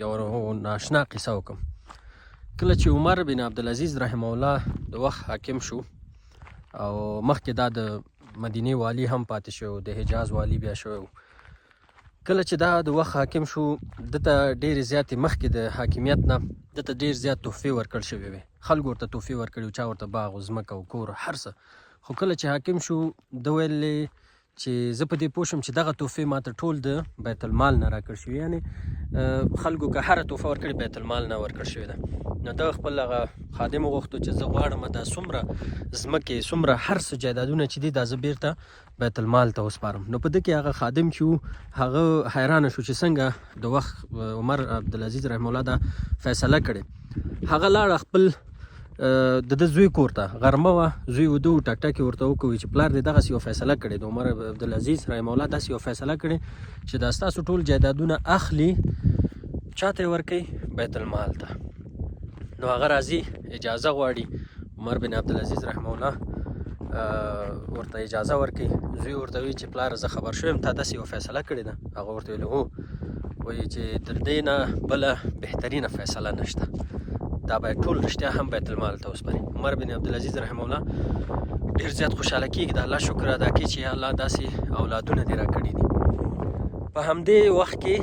یو ناشنا قصه وکم. کله چې عمر بن عبدالعزیز رحمه الله د وخت حاکم شو او مخکې دا د مدینې والی هم پاتې شو، د حجاز والی بیا شوی. کله چې دا د وخت حاکم شو، دته ډېرې زیاتې مخکې د حاکمیت نه دته ډېر زیات تحفې ورکړل شوې وې. خلکو ورته تحفې ورکړې، چا ورته باغ او ځمکه او کور هر څه. خو کله چې حاکم شو، ده ویلې چې زه په دې پوه شم چې دغه تحفې ماته ټول د بیت المال نه راکړ شوي، یعنې خلکو که هره تحفه ورکړي، بیت المال نه ورکړ شوې ده. نو ده خپل هغه خادم وغوښتو چې زه غواړم دا څومره ځمکې، څومره هر څه جایدادونه چې دي، دا زه بیرته بیت المال ته وسپارم. نو په ده کې هغه خادم چې و، هغه حیرانه شو چې څنګه د وخت عمر عبدالعزیز رحمه الله دا فیصله کړې. هغه لاړه خپل د ده زوی کور ته، غرمه وه، زوی ویده و. ټک ټک یې ورته وکوي چې پلار دې دغسې یوه فیصله کړې، د عمر عبدالعزیز رحمه الله داسې یوه فیصله کړې چې دا ستاسو ټول جایدادونه اخلي، چاته یې ورکوي؟ بیت المال ته. نو هغه راځي، اجازه غواړي. عمر بن عبدالعزیز رحمه الله ورته اجازه ورکوي. زوی ورته وایي چې پلار، زه خبر شوم تا داسې یوه فیصله کړې ده. هغه ورته ویل هو. وایي چې تر دې نه بله بهترینه فیصله نشته، دا باید ټول رښتیا هم بیت المال ته وسپاري. عمر بن عبدالعزیز رحمه الله ډېر زیات خوشحاله کېږي، د الله شکر ادا کوي چې یا الله، داسې اولادونه دې راکړي دي. په همدې وخت کې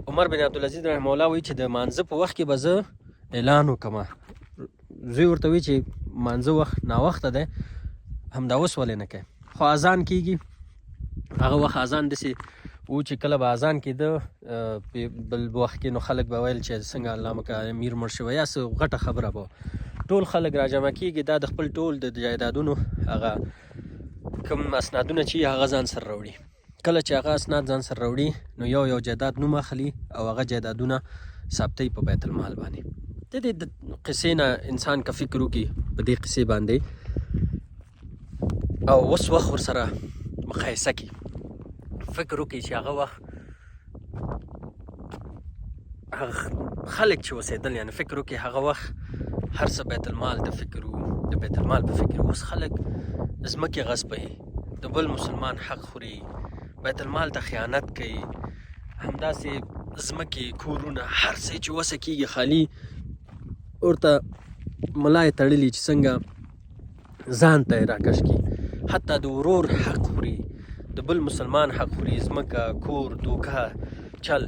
عمر بن عبدالعزیز رحمه الله وایي چې د مانځه په وخت کې به زه اعلان وکړم. زوی ورته وایي چې مانځه وخت ناوخته دی، همدا اوس ولې نه کوې؟ خو اذان کیږي. هغه وخت اذان داسې و چې کله به اذان کېده بل وخت کې، نو خلک به ویل چې څنګه الله مکه امیر مړ شوی یا څه غټه خبره به. ټول خلک راجمع کیږي. دا د خپل ټول د جایدادونو هغه کوم اسنادونه چې هغه ځان سره راوړي. کله چې هغه اسناد ځان سره راوړي، نو یو یو جایداد نوم اخلي او هغه جایدادونه ثابتوي په بیت المال باندې. د دې د قصې نه انسان که فکر وکړي په دې قصې باندې او اوس وخت ورسره مقایسه کړي، فکر وکړي چې هغه وخت هغه خلک چې اوسېدل، یعنې فکر وکړي هغه وخت هر څه بیت المال ته فکر وو، د بیت المال په فکر. اوس خلک ځمکې غصبوي، د بل مسلمان حق خوري، بیت المال ته خیانت کوي، همداسې ځمکې، کورونه، هر څه چې وسه کېږي خالي ورته ملا یې تړلي چې څنګه ځان ته یې راکش کړي. حتی د ورور حق خوري، د بل مسلمان حق خوري، ځمکه، کور، دوکه، چل.